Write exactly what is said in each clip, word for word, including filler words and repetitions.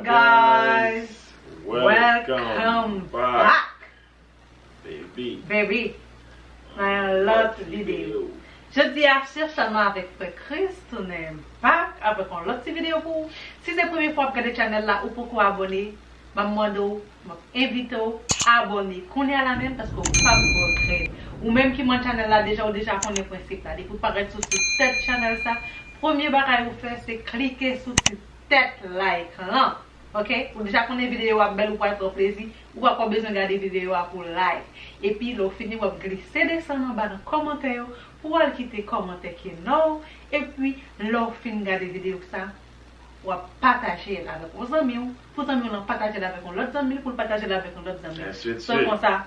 Guys, welcome back, baby. Baby, nan yon lòt videyo. Jodi a, Sè Chama avèk Frè Chris tounen back avèk yon lòt ti videyo pou ou. Si se premye fwa w ap gade channel la, ou poko abòne, m ap mande w, m ap envite w abòne kounye a la menm paske w p ap regrèt. Ou menm ki manm channel la deja, ou deja konnen prensip la. Depi w parèt sou ti tèt channel sa, premye bagay ou fè se klike sou ti tèt like lan. Ok? Ou deja konnen videyo a bèl, ou pral pran plezi, ou pa ko bezwen gade videyo a pou like. Epi lè w fini, w ap glise desann anba nan kòmantè yo pou w al kite kòmantè ki non w. Epi lè w fin gade videyo sa, w ap pataje l avèk yon zanmi w, pou zanmi w lan pataje l avèk yon lòt zanmi l, pou l pataje l avèk yon lòt zanmi l. So konsa,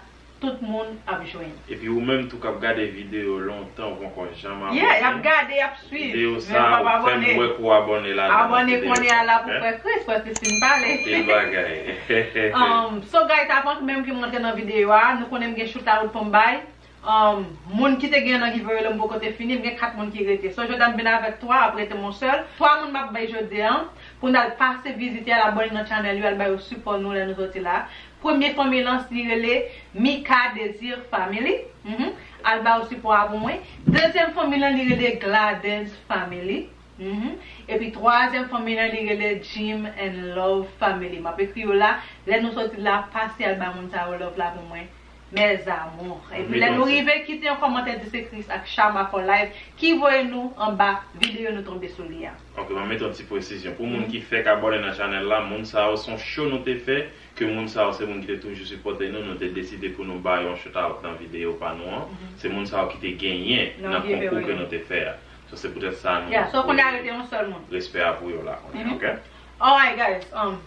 tout moun ap jwenn. Epi ou menm tou k ap gade videyo lontan, ou poko janm abòne. Yeah, y ap gade, y ap swiv. Videyo sa, ou fè m wè ke w abòne la. Abòne kounye a la pou Frè Chris, Frè Chris fin pale. Anpil bagay. Um, so guys, avan menm ke m rantre nan videyo a, nou konnen m gen shootout pou m bay. Um, moun ki te gen nan giveaway la, m poko te fini, m gen kat moun ki rete. So, jodi a m vin avèk twa, ap rete m yon sèl. Twa moun m ap bay jodi a, pou n al pase vizite, al abòne nan channel yo, al ba yo sipò nou lè nou soti la. Premye fanmi lan, li rele Mika Désir Family. Mhm. Al ba yo sipò a pou mwen. Dezyèm fanmi lan, li rele Gladens Family. Mhm. Epi twazyèm fanmi lan, li rele Jim and Love Family. M ap ekri yo la. Lè nou soti la, pase al ba moun sa yo love la pou mwen. Mes amours. Epi lè nou rive, kite yon kòmantè di se Chris ak Chama for life ki voye nou anba videyo nou tonbe sou li a. Ok, m ap mete yon ti presizyon. Pou moun ki fèk abòne nan channel la, moun sa yo se yon show nou te fè, ke moun sa yo se moun ki te toujou sipòte nou, nou te deside pou nou ba yo yon shootout nan videyo pa nou an. Se moun sa yo ki te genyen nan konkou ke nou te fè a. So, se poutèt sa nou voye respè a pou yo la kounye a, ok? Alright, guys, um,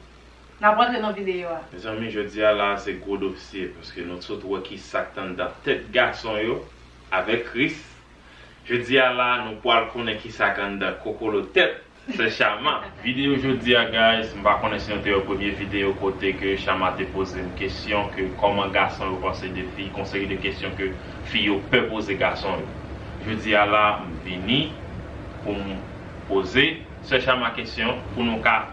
n ap rantre nan videyo a. Mezanmi, jodi a la, se gwo dosye, paske nou sot wè ki sa k t anndan tèt gason yo avèk Chris. Jodi a la, nou pral konnen ki sa k anndan kokolo tèt Sè Chama. Videyo jodi a, guys, m pa konnen si nou te wè premye videyo kote ke Chama te poze m kesyon ke kòman gason yo panse de fi, gon seri de kesyon ke fi yo pè poze gason yo. Jodi a la, m vini pou m poze Sè Chama kesyon pou nou ka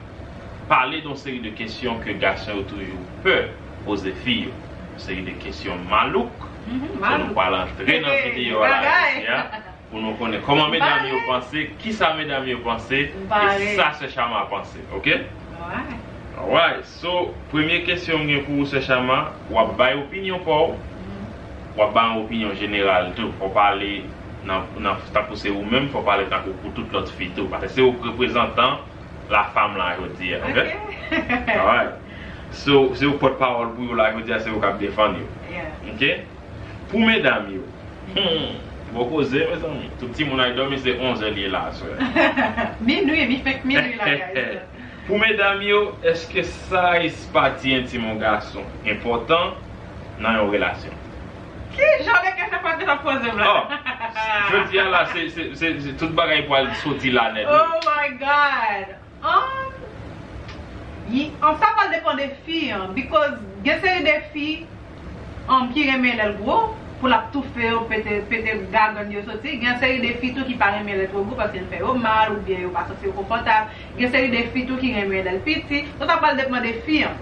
pale de yon seri de kesyon ke gason yo toujou pè poze fi yo. Yon seri de kesyon malouk. Mhm, so, nou pral antre nan videyo a la jodi a pou nou konnen kòman medam yo panse, kisa medam yo panse, e sa Sè Chama panse, ok? Alright. So, premye kesyon m gen pou ou, Sè Chama, w ap bay opinyon pa w, w ap bay yon opinyon jeneral tou. Fò w pale nan, nan, tankou se ou menm, fò w pale tankou pou tout lòt fi tou. Paske se ou k reprezantan la femme la jodi a, ok? Alright. So, se ou pòt pawòl pou yo la jodi a, se ou k ap defann yo. Ok? Pou medam yo. Hmm, bon koze, mezanmi. Tout timoun al dòmi, se onz è li ye la aswè. Minui, li fenk minui la, guys. Pou medam yo, èske size pati entim yon gason enpòtan nan yon relasyon? Ki jan de kesyon Patrick ap poze m la? Oh, jodi a la, se, se, se, se tout bagay pral soti la nèt, wi. Oh my God! Um, yi, um, sa pral depan de fi an, because gen seri de fi, um, ki renmen lè l gwo, pou l ap toufe yo, pete, pete gagann yo soti. Gen seri de fi tou ki pa renmen lè l twò gwo, paske l fè yo mal, oubyen yo pa santi yo konfòtab. Gen seri de fi tou ki renmen lè l piti. So, sa pral depan de fi an.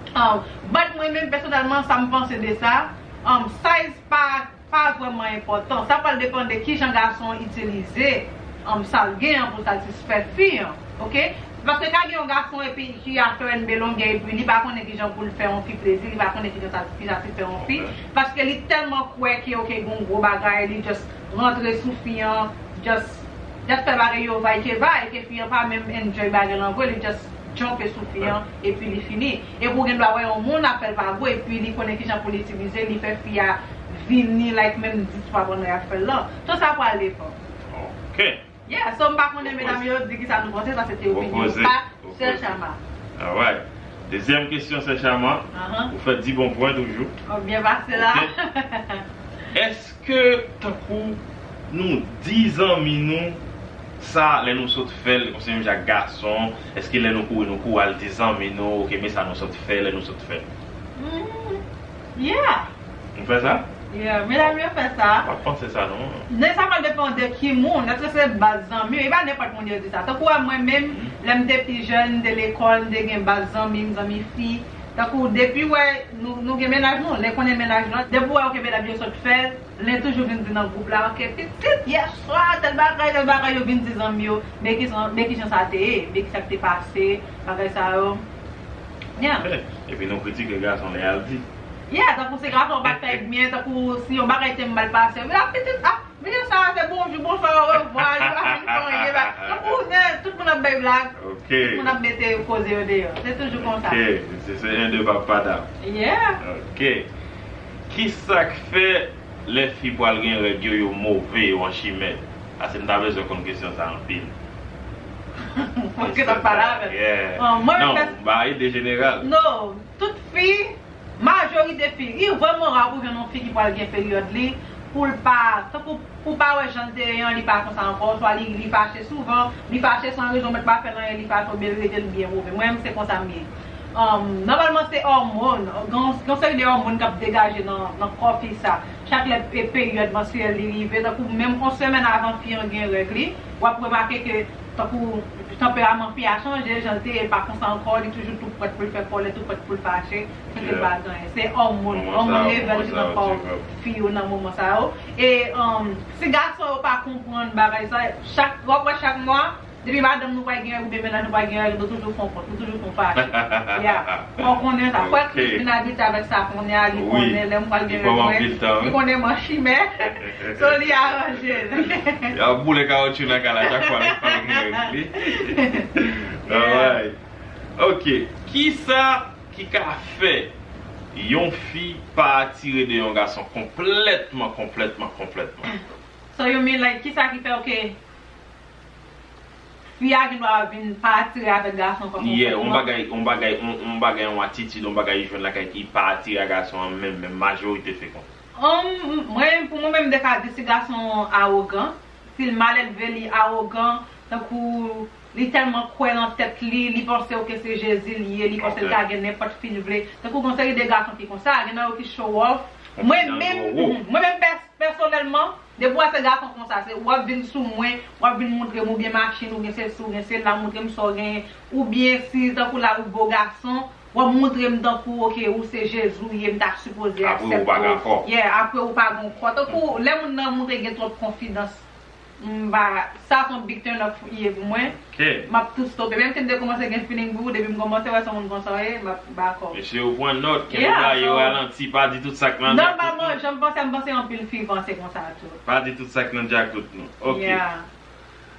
Um, but mwen menm, pèsonèlman, sa m panse de sa, um, size pa pa vrèman enpòtan. Sa pral depann de kijan gason an itilize, um, sa l gen an pou l satisfè fi an, ok? Paske ka gen yon gason epi ki a fè N B longè epi li pa konnen kijan pou l fè yon fi plezi, li pa konnen kijan sa, kijan satisfè yon fi, paske li tèlman kwè ke, ok, gon gwo bagay, li just rantre sou fi an, just, just fè bagay yo vay ke vay, ke fi an pa menm enjoy bagay lan vre, li just jump sou fi an, epi li fini. Epi w gen dwa wè yon moun ap fè l pa gwo, epi li konnen kijan pou l itilize l, li fè fi a vini, like, menm dis fwa pandan y ap fè l lan. Tout sa pral depann. Ok. Yeah, so m pa konnen medam yo di kisa nou panse, sa se te opinyon pa Sè Chama. Alright. Dezyèm kesyon, Sè Chama. Ou fè di bon pwen toujou. Ou byen pase la. Ok. Èske tankou nou di zanmi nou sa lè nou sot fè l, kòmsi menm jan ak gason, èske lè nou kouri, nou kouri al di zanmi nou, ok, men sa nou sot fè, lè nou sot fè l? Mm, yeah. Nou fè sa? Yeah, medam yo fè sa. M pa t panse sa, non. Men sa pral depann de ki moun. Èske se baz zanmi yo? E pa nenpòt moun yo di sa. Tankou a mwen menm, Lè m te pi jèn, m te lekòl, m te gen baz zanmi m, zanmi fi. Tankou depi wè nou, nou gen mennaj nou, lè konnen mennaj nou, depi wè oke medam yo sot fè, lè toujou vin di nan gwoup la, oke, pitit, yèswa, tèl bagay, tèl bagay, yo vin di zanmi yo, men ki jan, men ki jan sa te ye, men ki sa k te pase, bagay sa yo. Yeah. Epi nou kritike gason lè y al di. Yeah, tankou se gason pa t fè byen, tankou si yon bagay te mal pase, wi, la pitit, ah, men sa se bonjou, bonswa, orevwa, yo pa vin fè anyen, ba, tankou, men, tout moun ap bay blag, tout moun ap mete koze yo deyò. Se toujou konsa. Ok, se, se en de papa dam. Yeah. Ok. Kisa k fè lè fi pral gen règ yo, yo move, yo an chimè? Paske m ta bezwen konn kesyon sa anpil. Paske n ap pale avè l. Yeah. Bon, mwen menm, non, m pa ede jeneral. Non, tout fi, majorite fi, li vrèman ra pou jwenn yon fi ki pral gen peryòd li, pou l pa, tankou, pou pa wè jan l te ye an, li pa konsa ankò, swa li, li fache souvan, li fache san rezon, mèt pa fè l anyen, li fache, oubyen l rete l byen move. Mwen menm, se konsa m ye. Um, nòmalman, se òmòn, gen, gen yon seri de òmòn k ap degaje nan, nan kò fi sa. Chak lè pe-, peryòd manstriyèl li rive, tankou menm yon semèn avan fi an gen règ li, w ap remake ke tankou tanperaman fi a chanje, jan l te ye pa konsa ankò, li toujou tou prèt pou l fè kòlè, tou prèt pou l fache, san ke l pa gen anyen. Se òmòn, òmòn level ki nan kò fi yo nan moman sa yo. E, um, si gason yo pa konprann bagay sa, chak, w ap wè chak mwa, depi madanm nou pral gen règ oubyen mennaj nou pral gen règ, nou toujou fè yon kont, nou toujou fè yon fache. Yeah. Fò w konnen sa. Frè Chris vin abitye avèk sa kounye a, li konnen lè m pral gen règ mwen. Li konnen m an chimè. So li aranje l. Y ap boule kawotchou nan kay la chak fwa li pral gen règ li. Yeah. Alright. Ok. Kisa ki ka fè yon fi pa atire de yon gason konplètman, konplètman, konplètman? So you mean, like, kisa ki fè, ok, fi a gen dwa vin pa atire avèk gason ankò konplètman? Yeah, yon bagay, yon bagay, yon, yon bagay, yon atitid, yon bagay li jwenn lakay ki pa atire a gason an menm, menm majorite fi konsa. Um, mwen, pou mwen menm, m te ka di si gason an awogan, si l malelve, li awogan, tankou li tèlman kwè nan tèt li, li panse ke se Jezi li ye, li panse l ka gen nenpòt fi l vle. Tankou gon seri de gason ki konsa, gen nan yo ki show off. Mwen menm, mwen menm pè-, pèsonèlman, depi w wè se gason konsa, se w ap vin sou mwen, w ap vin montre m ou gen machin, ou gen sesi, ou gen sela, montre m sa w genyen, oubyen si tankou la ou bo gason, w ap montre m tankou, ok, ou se Jezi w ye, m ta sipoze aksepte w. Apre ou pa gen kò. Yeah, apre ou pa gen kò. Tankou lè moun nan montre gen twòp konfidans, m pa, sa se yon big turn off li ye pou mwen. Ok. M ap tou stope. Menm si m te kòmanse gen feeling pou ou, depi m kòmanse wè se yon moun konsa w ye, m ap dakò. Mesye yo pran nòt, kenbe bagay yo ralanti, pa di tout sa k nan djakout nou. Nòmalman, jan m panse, m panse anpil fi panse konsa tou. Pa di tout sa k nan djakout nou. Ok. Yeah.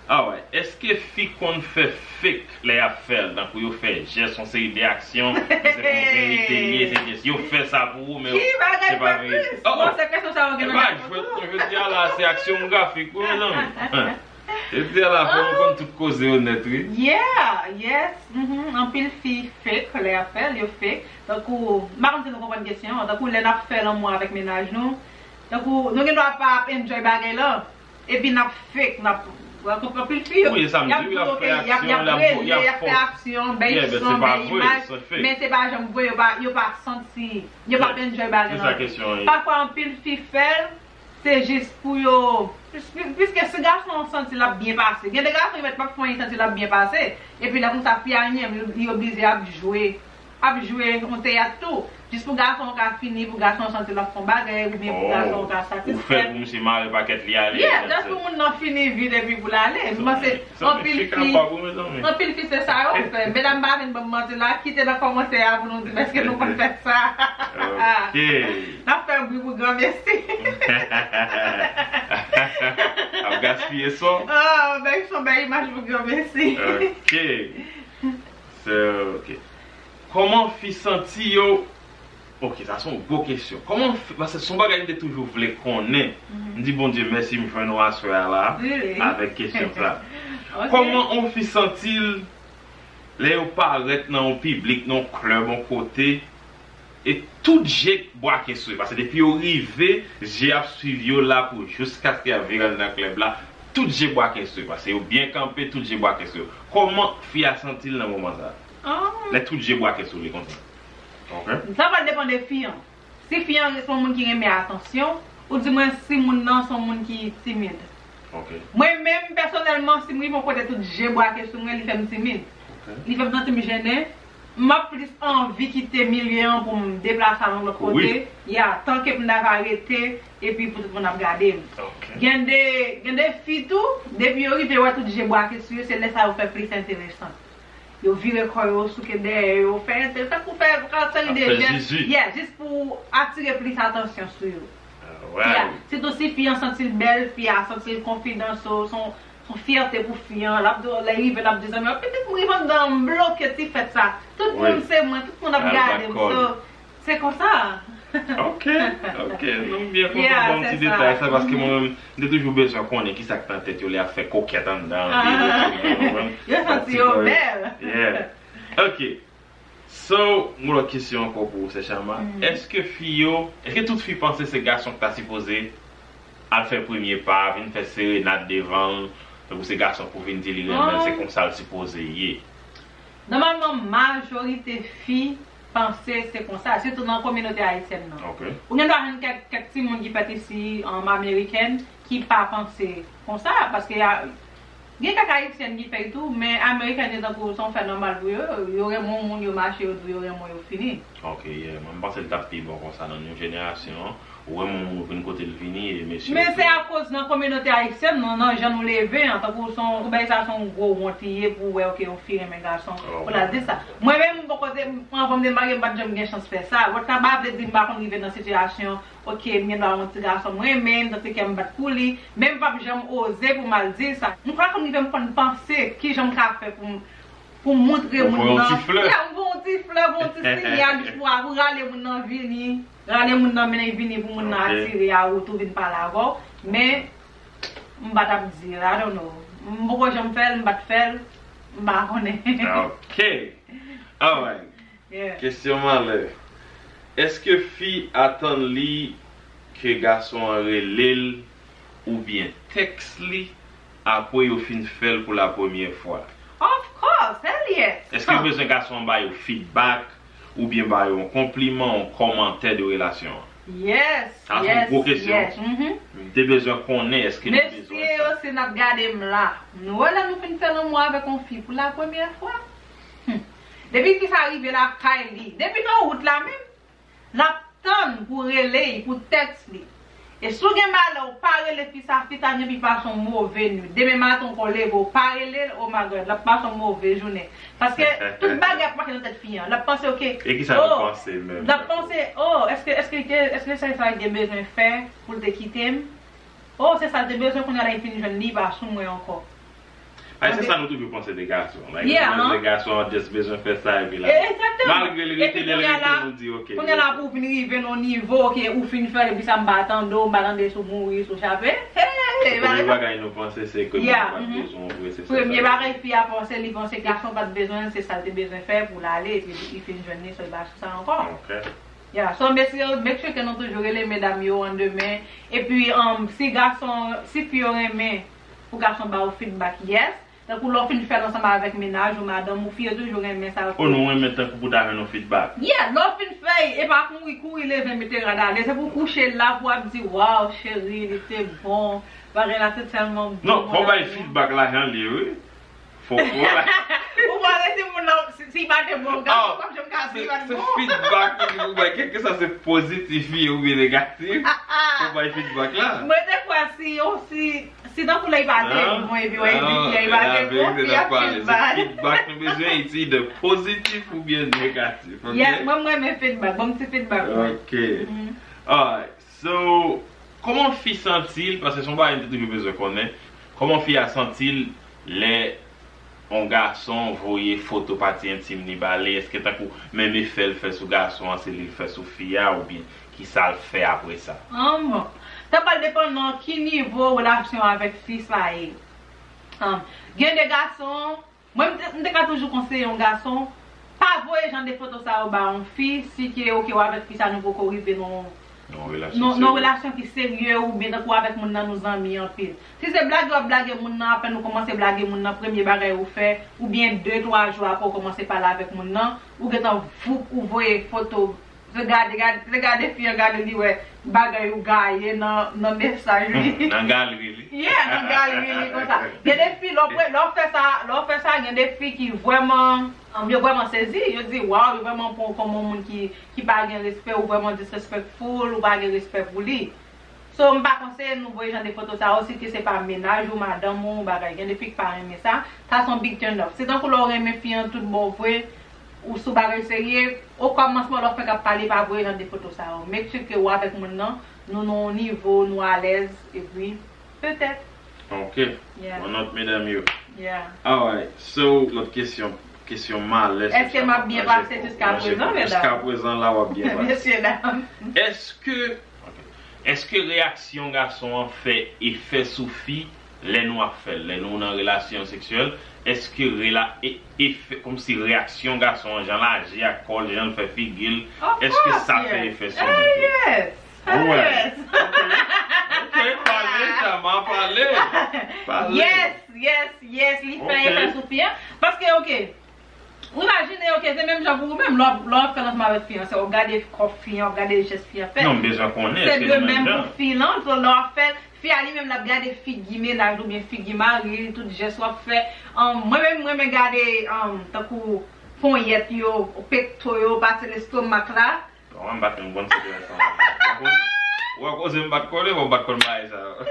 Alright. Èske fi konn fè fake lè y ap fè l? Tankou yo fè jès, yon seri de aksyon, men se pa yon verite li ye, se jès. Yo fè sa pou ou, men se pa verite. Oh, oh. Bon, se kesyon sa yo gen nan djakout ou. E pa jwèt, non, jodi a la, se aksyon grafik, wi, mezanmi. Epi a la fen, nou konn tout koze yo nèt, wi. Yeah, yes, mhm. Anpil fi fake lè y ap fè l, yo fake. Tankou, m pa konn si nou konprann kesyon an, tankou lè n ap fè lanmou avèk mennaj nou, tankou, nou gen dwa pa ap enjoy bagay la, epi n ap fake, n ap, w ap konprann anpil fi yo. Wi, e sa m di, y ap di w, y ap, y ap rele, y ap fè aksyon, bay son, bay imaj, men se pa janm vre, yo pa, yo pa santi, yo p ap enjoy bagay la. Pafwa anpil fi fè l, se jis pou yo, pis-, piske si gason an santi l ap byen pase, gen de gason ki mèt p ap fè anyen, santi l ap byen pase, epi lè konsa fi a menm, li, li oblije ap jwe, ap jwe yon teyat tou, jis pou gason an ka fini, pou gason an santi l ap fè yon bagay, oubyen pou gason an ka satisfè. Ou fè pou misye mare pakèt li ale. Yeah, jis pou moun nan fini vit epi pou l ale. M panse anpil fi, anpil fi se sa yo fè. Medam, pa vin ban m manti la, kite nan kòmantè a pou nou di m èske nou konn fè sa. Ok. N ap fè bri pou granmesi. Ap gaspiye son. Ah, bay son, bay imaj pou granmesi. Ok. So, ok. Kòman fi santi yo? Ok, sa se yon gwo kesyon. Kòman fi, paske se yon bagay m te toujou vle konnen. M di Bondye mèsi m jwenn ou aswè a la avèk kesyon sa. Ok. Kòman yon fi santi l lè yo parèt nan yon piblik, nan yon klèb, yon kote, e tout je bwake sou yo? Paske depi yo rive, je ap swiv yo la pou jiskaske y ap vire anndan klèb la, tout je bwake sou yo. Paske yo byen kanpe, tout je bwake sou yo. Kòman fi a santi l nan moman sa a? Lè tout je bwake sou li konsa. Ok. Sa pral depann de fi an. Si fi an se yon moun ki renmen atansyon, oudimwen si moun nan se yon moun ki timid. Ok. Mwen menm, pèsonèlman, si m rive yon kote tout je bwake sou mwen, li fè m timid. Li fè m santi m jennen. M ap plis anvi kite milye an pou m deplase al yon lòt kote. Ya, tanke pou m ta va rete epi pou tout moun ap gade m. Gen de, gen de fi tou, depi yo rive wè tout je bwake sou yo, se lè sa yo fè plis enteresan. Yo vire kò yo, souke dèyè yo, fè enteresan pou fè yon seri de jès. Yeah, jis pou atire plis atansyon sou yo. Yeah. Sitou si fi an santi l bèl, fi a santi l konfidan, so, son, son fyète pou fi an. L ap di, lè rive, l ap di zanmi an, pitit m rive anndan, m bloke ti fèt sa. Tout moun se mwen, tout moun ap gade m. So, se konsa. Ok, ok. Nou byen kontan bon ti detay sa, paske mwen menm, m te toujou bezwen konnen kisa k nan tèt yo lè y ap fè kokèt anndan. Yo santi yo bèl. Yeah. Ok. So, yon lòt kesyon ankò pou ou, sè Chama. Èske fi yo, èske tout fi panse se gason ki ta sipoze al fè premye pa, vin fè serenad devan l, tankou se gason pou vin di li renmen l, se konsa l sipoze ye? Nòmalman, majorite fi panse se konsa, sitou nan kominote ayisyèn nan. Ou gen dwa jwenn kèk, kèk timoun ki fèt isi, um, amerikèn, ki pa panse konsa, paske y a, gen kèk ayisyèn ki fè l tou, men amerikèn yo tankou se yon fè nòmal pou yo, yo renmen yon moun, yo mache, yo di w yo renmen w, yo fini. Ok, yeah, mwen m panse l t ap pi bon konsa nan nou jenerasyon an. Ou wè moun ou vin kote l vini, e mesye. Men se akoz nan kominote ayisyèn, nan, nan jan nou leve an, tankou se yon, bagay sa se yon gwo wont li ye pou w wè, ok, yon fi renmen gason, pou l al di sa. Mwen menm, bò kote, anvan m te marye, m pa t janm gen chans fè sa. Wont la pa vle di m pa konn rive nan sitiyasyon, ok, m gen dwa yon ti gason m renmen, m santi kè m bat pou li, men m p ap janm oze pou m al di sa. M pa konn rive m konn panse kijan m ka fè pou m, pou m montre moun nan. Ya, m voye yon ti flè, voye yon ti siyal, jis pou, pou rale moun nan vini. Rale moun nan mennen vini pou moun nan atire a ou tou vin pale avè w. Men, m pa t ap di l, I don't know. M poko janm fè l, m pa t fè l, m pa konnen. Ok. Alright. Yeah. Kesyon malè. Èske fi atann li ke gason an rele l oubyen tèks li apre yo fin fè l pou la premyè fwa? Of course, hell yes. Èske yo bezwen gason an ba yo feedback oubyen ba yo yon konpliman, yon kòmantè de relasyon an? Yes, yes, yes. Sa se yon gwo kesyon. M te bezwen konnen èske nou bezwen sa. Mesye yo, si n ap gade m la, nou wè lè nou fin fè lanmou avèk yon fi pou la premyè fwa, hmm, depi fi sa rive lakay li, depi nan wout la menm, l ap tann pou rele l, pou tèks li. E si w gen malè, ou pa rele fi sa, fi sa gen pi pase yon move nuit. Demen maten, ou ko leve, ou pa rele l, oh my God, l ap pase yon move jounen. Paske tout bagay ap pase nan tèt fi an. L ap panse, ok, e kisa l panse menm? L ap panse, oh, èske, èske, èske se sa l te bezwen fè pou l te kite m? Oh, se sa l te bezwen, kounye a la li fin jwenn li, li pa sou mwen ankò. Ay, se sa nou toujou panse de gason. Like, yeah, nou panse gason an just bezwen fè sa, epi la, malgre l rete, lè l rete, nou di, ok. Kounye a la pou w vin rive nan yon nivo, ok, ou fin fè l, epi sa m pa tande w, m pa tande si w mouri, si w chape. Hey, premye bagay nou panse, se ke moun pa t bezwen w vre, se sa. Premye bagay fi a panse, li panse gason pa t bezwen l, se sa l te bezwen fè pou l ale, epi li fin jwenn li, so l pa sou sa ankò. Ok. Yeah, so mesye yo, make sure ke nou toujou rele medam yo an demen. Epi, um, si gason, si fi yo renmen pou gason ba yo feedback, yes. Tankou lè w fin fè l ansanm avèk mennaj ou madanm ou, fi yo toujou renmen sa. Oh, nou renmen tankou pou ta jwenn yon feedback. Yeah, lè w fin fè l, e pa kouri, kouri leve mete rad ale. Se pou kouche l la pou w ap di, waw, cheri, li te bon. Bagay la te tèlman bon. Non, fò w bay feedback la jan l ye, wi. Fò, fò la. Ou pa rete moun nan, si, si pa te bon, gason p ap janm ka di li pa t bon. Se feedback ou di pou bay, kèlkeswa se pozitif li ye oubyen negatif, fò bay feedback la. Mwen te kwè si, si, si tankou lè li pa te bon, epi wè li di li pa te bon, fi ap feedback. Se feedback nou bezwen, it's either pozitif oubyen negatif, ok? Yeah, mwen, mwen renmen feedback, ban m ti feedback mwen. Ok. Alright. So, kòman fi santi l, paske se yon bagay m te toujou bezwen konnen, kòman fi a santi l lè yon gason voye foto pati entim li ba li, èske tankou menm efè l fè sou gason an, se li l fè sou fi a, oubyen kisa l fè apre sa? An, bon. Sa pral depann nan ki nivo relasyon avèk fi sa ye. An, gen de gason, mwen, m te, m te ka toujou konseye yon gason, pa voye jan de foto sa yo ba yon fi, si ke, ok, w avèk fi sa nou poko rive nan, nan yon relasyon serye, ki serye, oubyen tankou avèk moun nan nou zanmi anpil. Si se blage w ap blage moun nan, apèn ou kòmanse blage moun nan, premye bagay ou fè, oubyen de, twa jou apre ou kòmanse pale avèk moun nan, ou gentan voup, ou voye foto, se gade, gade, se gade fi an, gade li wè, bagay ou gaye nan, nan mesaj li. Nan galri li. Yeah, nan galri li konsa. Gen de fi, lè w pre- lè w fè sa, lè w fè sa, gen de fi ki vrèman, um, yo vrèman sezi, yo di, "Waw, yo vrèman pran w kòm yon moun ki, ki pa gen respè, ou vrèman disrespectful, ou pa gen respè pou li." So, m pa konseye nou voye jan de foto sa yo, si ke se pa mennaj ou, madanm ou, bagay. Gen de fi ki pa renmen sa, sa se yon big turn off. Se tankou lè w renmen fi an tout bon vre, ou sou bagay serye, o kòmansman lè w fèk ap pale, pa voye jan de foto sa yo. Make sure ke ou avèk moun nan, nou nan yon nivo, nou alèz, epi, petèt. Ok. Yeah. Bon nòt, medam yo. Yeah. Alright. So, lòt kesyon, kesyon malè. Èske m ap byen pase jiska prezan, medam? Jiska prezan la, w ap byen pase. Mesye dam. Èske, ok. Èske reyaksyon gason an fè efè sou fi lè nou ap fè l, lè nou nan relasyon seksyèl? Èske rela- e- efè, kòmsi reyaksyon gason an, jan l aji ak kò l, jan l fè figi l, èske sa fè efè sou nou tou? Yes. Alright. Ok. Ok, pale, Chama, pale. Pale. Yes, yes, yes, li fè efè sou fi an. Paske, ok, ou imajine, ok, se menm jan pou ou menm, lè w ap, lè w ap fè l ansanm avèk fi an, se w ap gade kò fi an, w ap gade jès fi an fè. Non, m bezwen konnen, se de menm pou fi lan, so lè w ap fè l, fi a li menm l ap gade figi mennaj li oubyen figi mari li, tout jès w ap fè. Um, mwen menm, mwen renmen gade, um, tankou ponyèt yo, pekto yo, pati lestomak la. Bon, m bat yon bon sekrè ansanm. W a koze, w a koze m bat kole, bon, m bat kole bagay sa yo.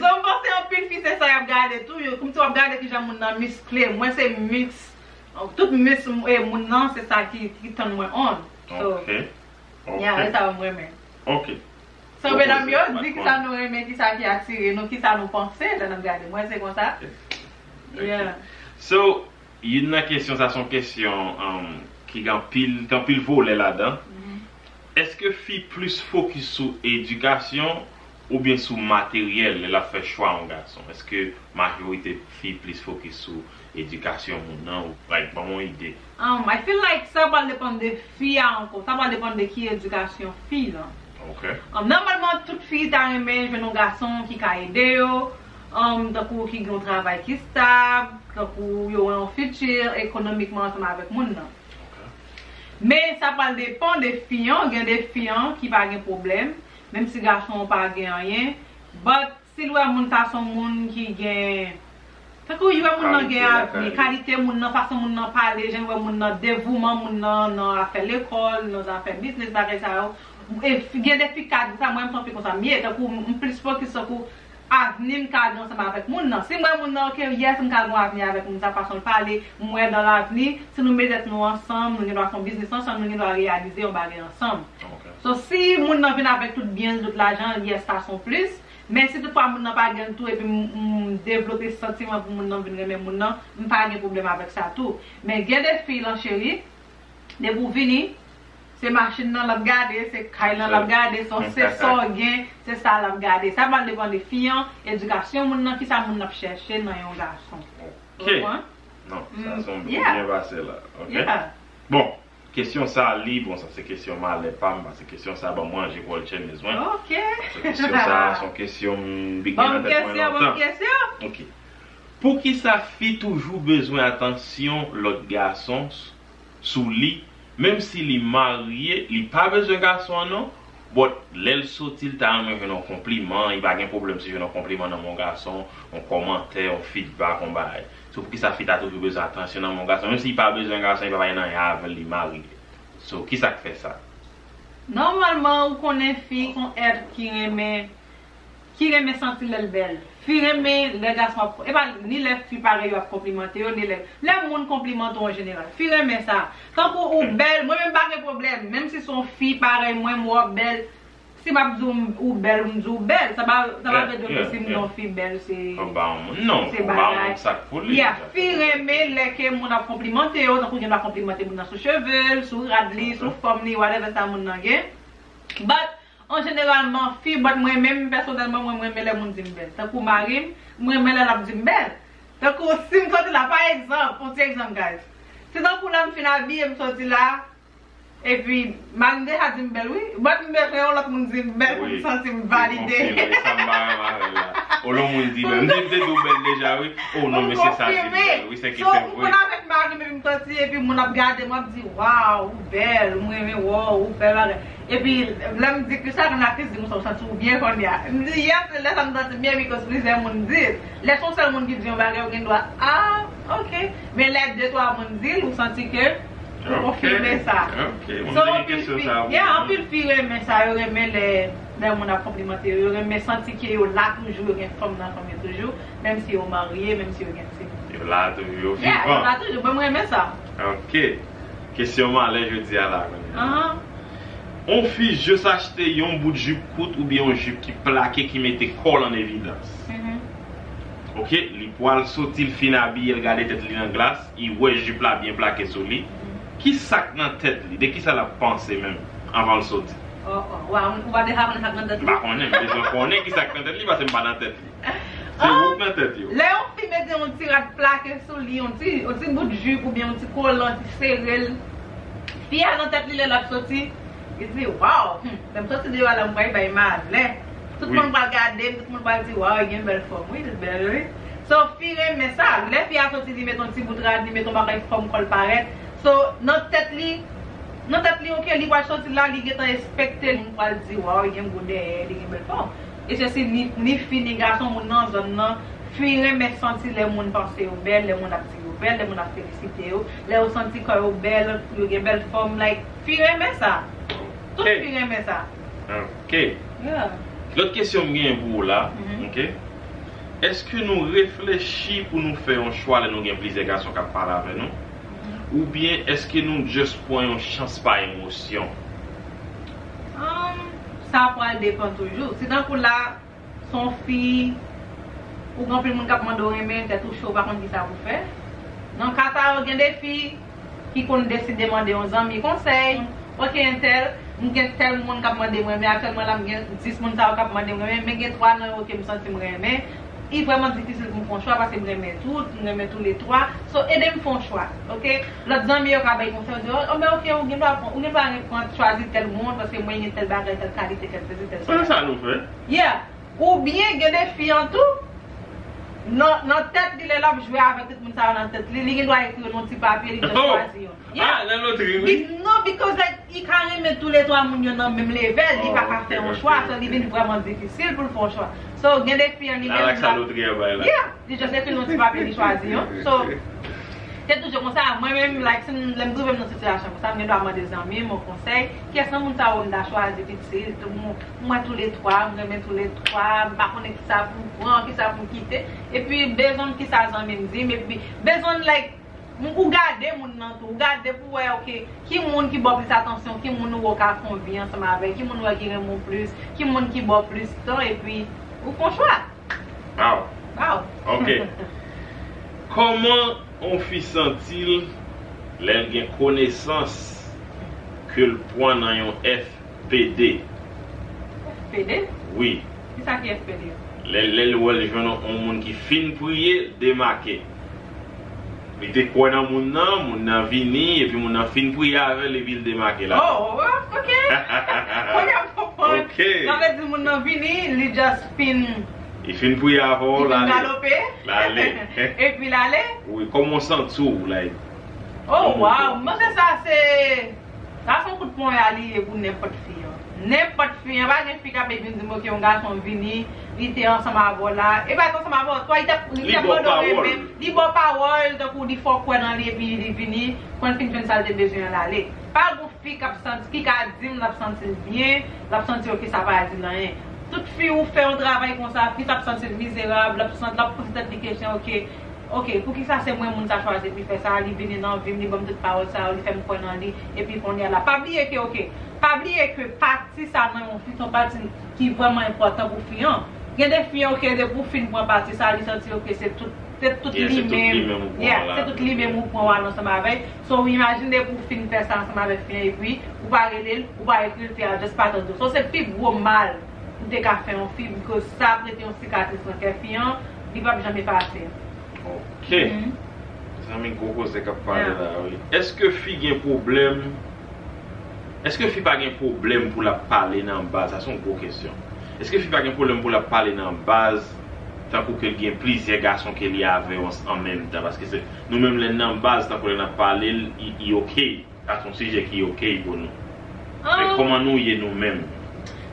So, m panse anpil fi se sa y ap gade tou, yo, kòmsi w ap gade kijan moun nan miskle. Mwen se miks, tout miks, e, moun nan, se sa ki, ki tann mwen on. So, ok. Ok. Yeah, e sa yo m renmen. Ok. So, medam yo, di kisa nou renmen, kisa ki atire nou, kisa nou panse lè n ap gade. Mwen se konsa. Ok. Yeah. So, youn nan kesyon sa, se yon kesyon, um, ki gen anpil, ki anpil volè ladan. Mhm. Èske fi plis fokis sou edikasyon oubyen sou materyèl lè l ap fè chwa yon gason? Èske majorite fi plis fokis sou edikasyon moun nan? Ou, like, ban m yon ide. Um, I feel like sa pral depann de fi a ankò. Sa pral depann de ki edikasyon fi lan. Ok. Um, nòmalman, tout fi ta renmen jwenn yon gason ki ka ede yo, um, tankou ki gen yon travay ki stab, tankou yo wè yon fiti ekonomikman ansanm avèk moun nan. Ok. Men sa pral depann de fi an, gen de fi an ki pa gen pwoblèm, menm si gason an pa gen anyen, but si l wè moun sa se yon moun ki gen, tankou li wè moun nan gen avni, kalite moun nan, fason moun nan pale, jan l wè moun nan, devouman moun nan nan afè lekòl, nan zafè biznis, bagay sa yo. E fi- gen de fi k ka di sa, mwen menm se yon fi konsa m ye, tankou m plis fokis tankou avni m ka gen ansanm avèk moun nan. Si m wè moun nan, ok, yes, m ka gen yon avni avèk moun sa, fason l pale, m wè dan lavni, si nou mete tèt nou ansanm, nou gen dwa fè yon biznis ansanm, nou gen dwa reyalize yon bagay ansanm. Ok. So, si moun nan vin avèk tout byen l, tout lajan l, yes, sa se yon plis. Men si toutfwa moun nan pa gen l tou, epi m, m devlope santiman pou moun nan vin renmen moun nan, m pa gen pwoblèm avèk sa tou. Men gen de fi lan cheri, depi w vini, se machin nan l ap gade, se kay lan l ap gade, se, se sa w gen, se sa l ap gade. Sa pral depann de fi an, edikasyon moun nan, kisa moun nan ap chèche nan yon gason. Ok. Ou konprann? Non, sa se yon byen pase la. Ok. Yeah. Bon, kesyon sa li, bon, sa se kesyon malè pa m, paske kesyon sa ban m ranje kò l tchèmiz mwen. Ok. Paske kesyon sa, se yon kesyon m big nan tèt mwen lontan. Ban m kesyon, ban m kesyon. Ok. Poukisa fi toujou bezwen atansyon lòt gason s- sou li, menm si li marye, li pa bezwen gason an non, but lè l soti, l ta renmen jwenn yon konpliman, li pa gen pwoblèm si jwenn yon konpliman nan men yon gason, yon kòmantè, yon feedback, yon bagay. So, poukisa fi ta toujou bezwen atansyon nan men yon gason, menm si li pa bezwen gason, li pa bay nan avè l, li marye. So, kisa k fè sa? Nòmalman, ou konnen fi se yon èt ki renmen, ki renmen santi lè l bèl. Fi renmen lè gason ap, e pa ni lè fi parèy yo ap konplimante yo, ni lè, lè moun konplimante w an jeneral. Fi renmen sa. Tankou ou bèl, mwen menm pa gen pwoblèm. Menm si se yon fi parèy mwen, m wè w bèl, si m ap di w ou bèl, m di w bèl. Sa pa, sa pa vle di ke si m gen yon fi bèl, se, se bagay. Yeah, fi renmen lè ke moun ap konplimante yo, tankou gen dwa konplimante moun nan sou cheve l, sou rad li, sou fòm li, whatever sa moun nan gen. But, an jeneralman, fi, but mwen menm, pèsonèlman, mwen, mwen renmen lè moun di m bèl. Tankou mari m, mwen renmen lè l ap di m bèl. Tankou si m soti la, pa egzanp, yon ti egzanp, guys. Se tankou la m fin abiye, m soti la, epi mari m deja di m bèl, wi. But m bezwen yon lòt moun di m bèl pou m santi m valide. Wi, m konfime, e sa m pa renmen avè l la. O lè yon moun di bèl. M te, m te di w bèl deja, wi. O non, mesye sa di m bèl, wi, se ki se vre. Ou konn avèk mari m, epi m sòti, epi moun ap gade m, ap di, "Waw, ou bèl, m renmen wè w, ou bèl bagay." Epi, lè m di Christian, konn aktris di m sa, "Ou santi w byen kounye a?" M di, "Yes, se lè sa m santi m byen, because plizyè moun di l." Lè se yon sèl moun ki di yon bagay, ou gen dwa, "Ah, ok." Men lè de, twa moun di l, ou santi ke ou konfime sa. Ok, ok. So, anpil fi, yeah, anpil fi renmen sa, yo renmen lè, lè moun ap konplimante yo, yo renmen santi ke yo la toujou, yo gen fanm nan fanmi yo toujou, menm si yo marye, menm si yo gen timoun. Yo la toujou, yo vivan. Yeah, yo la toujou, mwen, mwen renmen sa. Ok. Kesyon malè jodi a la, kounye a. Ahan. On fi just achte yon bout jip kout oubyen yon jip ki plake, ki mete kò l an evidans. Mhm. Ok, li pwal soti, l fin abiye, l gade tèt li nan glas, li wè jip la byen plake sou li. Mhm. Ki sa k nan tèt li? De ki sa l ap panse menm anvan l soti? Oh, oh. Wa, ou pa deja konnen sa k nan tèt li? M pa konnen, m bezwen konnen ki sa k nan tèt li, paske m pa nan tèt li. Se ou k nan tèt yo. Lè yon fi mete yon ti rad plake sou li, yon ti, yon ti bout jip oubyen yon ti kolan ki sere l, fi a nan tèt li lè l ap soti, li di, "Waw, hmm, lè m soti deyò a la, m pral bay malè. Tout moun pral gade m, tout moun pral di, 'Waw, li gen bèl fòm, wi, li bèl, wi.'" So, fi renmen sa. Lè fi a soti, li met yon ti bout rad, li met yon bagay fòm kò l parèt. So, nan tèt li, nan tèt li, ok, li pral soti la, li gentan espekte moun pral di, "Waw, li gen gwo dèyè, li gen bèl fòm." E se si ni, ni fi, ni gason, moun nan zòn nan, fi renmen santi lè moun panse yo bèl, lè moun ap di yo bèl, lè moun ap felisite yo, lè yo santi kò yo bèl, yo gen bèl fòm, like, fi renmen sa. Tout fi renmen sa. Ok. Yeah. Lòt kesyon m genyen pou ou la, mhm, ok? Èske nou reflechi pou nou fè yon chwa lè nou gen plizyè gason k ap pale avè nou? Mhm. Oubyen èske nou just pran yon chans pa emosyon? Um, sa pral depann toujou. Si tankou la, se yon fi, ou gen anpil moun k ap mande w renmen, tèt ou cho, ou pa konn ki sa pou fè. Nan ka sa yo, gen de fi ki konn deside mande yon zanmi konsèy. Ok, entèl, m gen tèl moun k ap mande m renmen. Aktyèlman la, m gen dis moun sa yo k ap mande m renmen, men gen twa nan yo ke m santi m renmen. Li vrèman difisil pou m fè yon chwa paske m renmen tout, m renmen toulètwa. So, ede m fè yon chwa, ok? Lòt zanmi yo ka bay konsèy, yo di, "Oh, oh, men ok, ou gen dwa pran, ou gen dwa pran, chwazi tèl moun, paske mwen gen tèl bagay, tèl kalite, tèl sesi, tèl sela." Sa nou fè? Yeah. Oubyen gen de fi an tou, nan, nan tèt li, lè l ap jwe avèk tout moun sa yo nan tèt li, li gen dwa ekri yo nan ti papye, li just chwazi youn. Yeah. Ah, nan lotri, wi. Be-, non, because, like, li ka renmen toulètwa moun yo nan menm level, li pa ka fè yon chwa, so li vin vrèman difisil pou l fè yon chwa. So, gen de fi an li menm, la, sa lotri an bay la. Yeah, li just ekri nan ti papye, li chwazi youn. So, se toujou konsa, mwen menm, like, si m, lè m twouve m nan sitiyasyon konsa, m gen dwa mande zanmi m yon konsèy, kiyès nan moun sa yo m ta chwazi pitit, m, m wè toulètwa, m renmen toulètwa, m pa konnen kisa pou m pran, kisa pou m kite, epi bezwen kisa zanmi m di m, epi bezwen, like, m, ou gade moun nan tou, ou gade pou wè, ok, ki moun ki ba w plis atansyon, ki moun ou wè w ka fè yon vi ansanm avè l, ki moun ou wè ki renmen w plis, ki moun ki ba w plis tan, epi ou fè yon chwa. Wow. Wow. Ok. Kòman yon fi santi l lè l gen konesans ke l pran nan yon F P D? F P D? Wi. Kisa ki F P D? Lè, lè l wè l jwenn yon, yon moun ki fin priye, l demake. Li te kwè nan moun nan, moun nan vini, epi moun nan fin priye avè l, epi l demake la. Oh, ok. Kounye a m konprann. Ok. Sa vle di moun nan vini, li just fin, li fin priye avè w, li fin galope. L ale. Epi l ale. Wi, kòman w santi w, like? Oh, wow. Mwen se sa, se Sa se yon kout ponya li ye pou nenpòt fi an. Nenpòt fi an, pa gen fi k ap vin di m, "Ok, yon gason vini, li te ansanm avè w la." E pa t ansanm avè w, swa li t ap, li t ap mande w renmen, li ba w pawòl, tankou li fè w kwè nan li, epi li vini, kwen l fin jwenn sa l te bezwen an, l ale. Pa gen fi k ap santi, ki ka di m l ap santi l byen, l ap santi, ok, sa pa di l anyen. Tout fi ou fè yon travay konsa, fi sa ap santi l mizerab, l ap santi, l ap poze tèt li kesyon, ok, Ok, poukisa se mwen moun sa chwazi pou l fè sa, li vini nan vi m, li ban m tout pawòl sa yo, li fè m kwè nan li, epi kounye a la. Pa bliye ke, ok, pa bliye ke pati sa nan yon fi, se yon pati ki vrèman enpòtan pou fi an. Gen de fi, ok, depi w fin pran pati sa, li santi, ok, se tout, se tout li menm. Yeah, se tout li menm ou pran w al ansanm avè l. So, imajine depi w fin fè sa ansanm avèk fi an, epi ou pa rele l, ou pa ekri l, fi a just pa tande w. So, se pi gwo mal ou te ka fè yon fi, because sa ap rete yon sikatris nan kè fi an, li p ap janm efase. Ok. Mhm. Zanmi, gwo koze k ap pale la, wi. Èske fi gen pwoblèm? Èske fi pa gen pwoblèm pou l ap pale nan baz? Sa se yon gwo kesyon. Èske fi pa gen pwoblèm pou l ap pale nan baz Tankou ke l gen plizyè gason ke li avè w an, an menm tan, paske se, nou menm lè n nan baz, tankou lè n ap pale, l, i, i oke. Sa se yon sijè ki oke pou nou. Men kòman nou ye nou menm?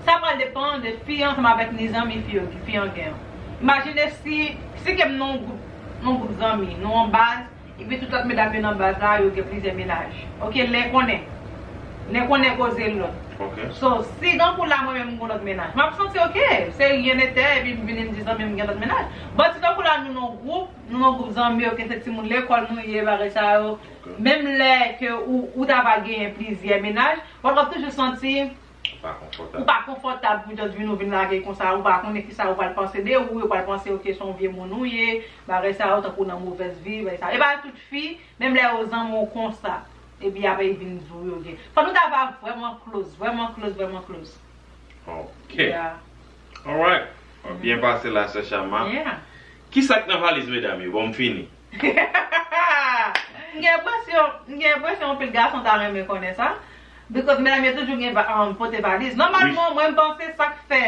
Sa pral depann de fi an ansanm avèk ni zanmi fi yo, fi an gen. Imajine si, si ke m nan yon gwoup, nan yon gwoup zanmi, nou an baz, epi tout lòt medam yo nan baz la, yo gen plizyè mennaj. Ok, len konnen. Len konnen koze lòt. Ok. So, si tankou la mwen menm m gen lòt mennaj, m ap santi ok, se ryen netè, epi m vini m di zanmi m gen lòt mennaj. But si tankou la nou nan gwoup, nou nan gwoup zanmi, ok, se timoun lekòl nou ye, bagay sa yo. Menm lè ke ou, ou ta va genyen plizyè mennaj, but w ap toujou santi Ou pa konfòtab. Ou pa konfòtab pou just vin ou vin lage konsa, ou pa konnen kisa yo pral panse de ou, yo pral panse ok se yon vye moun ou ye, bagay sa yo tankou nan movèz vi, bagay sa. E pa tout fi, menm lè yo zanmi w konsa, epi apre y vin di w yo gen. Fò nou ta va vrèman close, vrèman close, vrèman close. Ok. Yeah. Alright. Ou byen pase la, sè Chama. Yeah. Kisa k nan valiz medam yo? Bon, m fini. M gen enpresyon, m gen enpresyon anpil gason ta renmen konnen sa. Because medam yo toujou gen va- um, pote valiz. Nòmalman, mwen m panse sa k fè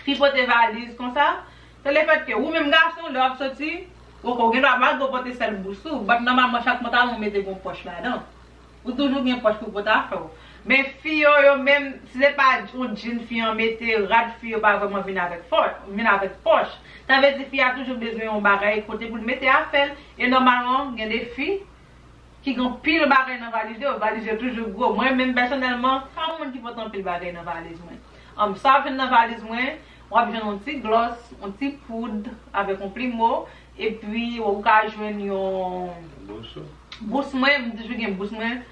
fi pote valiz konsa, se lefèt ke ou menm gason, lè w ap soti, ou, ou gen dwa malgre w pote sèl bous ou, but nòmalman chak pantalon ou mete gon pòch ladan. Ou toujou gen pòch pou pote afè w. Men fi yo, yo menm, si se pa yon djin fi an mete, rad fi yo pa vrèman vin avèk fò, vin avèk pòch. Sa vle di fi a toujou bezwen yon bagay kote pou l mete afè l. E nòmalman, gen de fi ki gen anpil bagay nan valiz yo, valiz yo toujou gwo. Mwen menm pèsonèlman, pa yon moun ki pote anpil bagay nan valiz mwen. Um, sa w ap jwenn nan valiz mwen, w ap jwenn yon ti glòs, yon ti poud avèk yon plimo, epi ou ka jwenn yon bous mwen, m toujou gen bous mwen.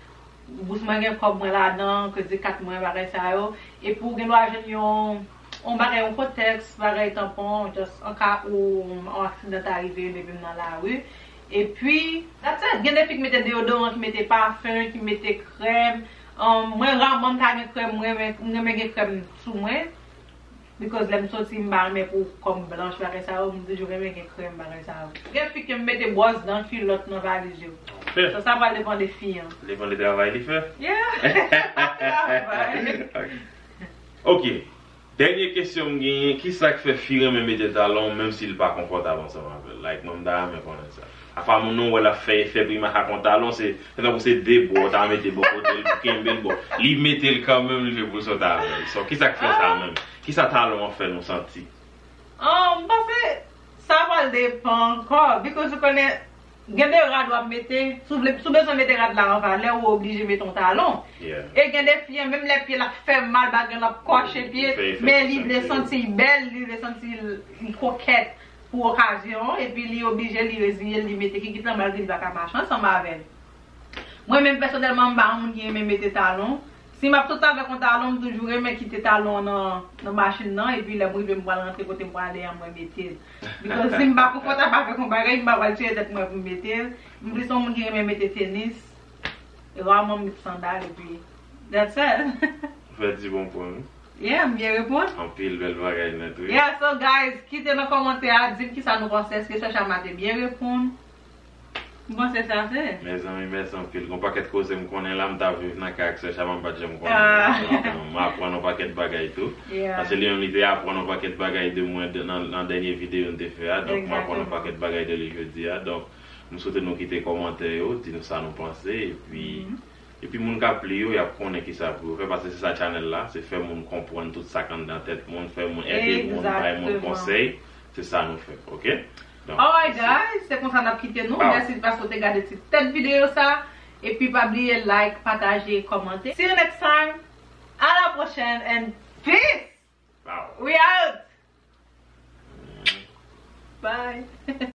Bous mwen gen kòb mwen ladan, kredi kat mwen, bagay sa yo. Epi ou gen dwa jwenn yon, yon bagay, yon kotèks, bagay tanpon, just an ka ou yon aksidan ta rive, yo leve m nan lari. Epi, that's it. Gen de fi ki mete deyodoran, ki mete pafen, ki mete krèm. Um, mwen raman m ta gen krèm, mwen renmen, m renmen gen krèm sou mwen. Because lè m soti, m pa renmen pou kò m blanch, bagay sa yo, m toujou renmen gen krèm, bagay sa yo. Gen fi ke m mete bwòs dan kilòt nan valiz yo. So, sa pral depann de fi an. Depann de travay li fè? Yeah. Travay. Ok. Dènye kesyon m genyen, kisa k fè fi renmen mete talon menm si l pa konfòtab ansanm avè l? Like, mwen m ta renmen konnen sa. Afwa moun nan wè l ap fè efè pou imaj ak yon talon, se, se tankou se de bò, w ta mete bò kote l pou kenbe l, bon. Li mete l kanmenm, li vle pou l sot avè l. So, kisa k fè sa menm? Kisa talon an fè nou santi? Oh, m panse sa pral depan ankò, because ou konnen, gen de rad w ap mete, si w vle, si w bezwen mete rad la an valè, ou oblije mete yon talon. E gen de fi, menm lè pye l ap fè mal, bagay l ap kòche pye, men li vle santi l bèl, li vle santi l kokèt pou okazyon an, epi li oblije, li reziye l, li mete kikit lan, malgre li pa ka mache ansanm avè l. Mwen menm pèsonèlman, m pa yon moun ki renmen mete talon. Si m ap sot avèk yon talon, m toujou renmen kite talon an nan, nan machin nan, epi lè m rive m pral rantre kote m prale an, mwen mete l. Because si m pa konfòtab avèk yon bagay, m pa pral tiye tèt mwen pou m mete l. M plis yon moun ki renmen mete tenis. E raman m met sandal, epi that's it. Ou fè di bon pou nou. Yeah, m byen reponn. Anpil bèl bagay nèt, wi. Yeah, so guys, kite nan kòmantè a, di m kisa nou panse, èske sè Chama te byen reponn? M panse sa se. Mezanmi, mèsi anpil. Gon pakèt koze m konnen la, m t ap viv nan kay ak sè Chama, m pa t janm konnen. Ah. M aprann yon pakèt bagay tou. Yeah. Paske li menm li te aprann yon pakèt bagay de mwen de, nan, nan dènye videyo n te fè a. Donk, m aprann yon pakèt bagay de li jodi a. Donk, m swete nou kite kòmantè yo, di nou sa nou panse, epi, epi moun k ap li yo, y ap konnen kisa pou yo fè, paske se sa chanèl la, se fè moun konprann tout sa k anndan tèt moun, fè moun ede moun, bay moun konsèy, se sa nou fè, ok? Donk, alright guys, se konsa n ap kite nou. Mèsi paske w te gade ti tèt videyo sa. Epi pa bliye like, pataje, kòmante. See you next time. À la prochaine and peace. We out. Bye.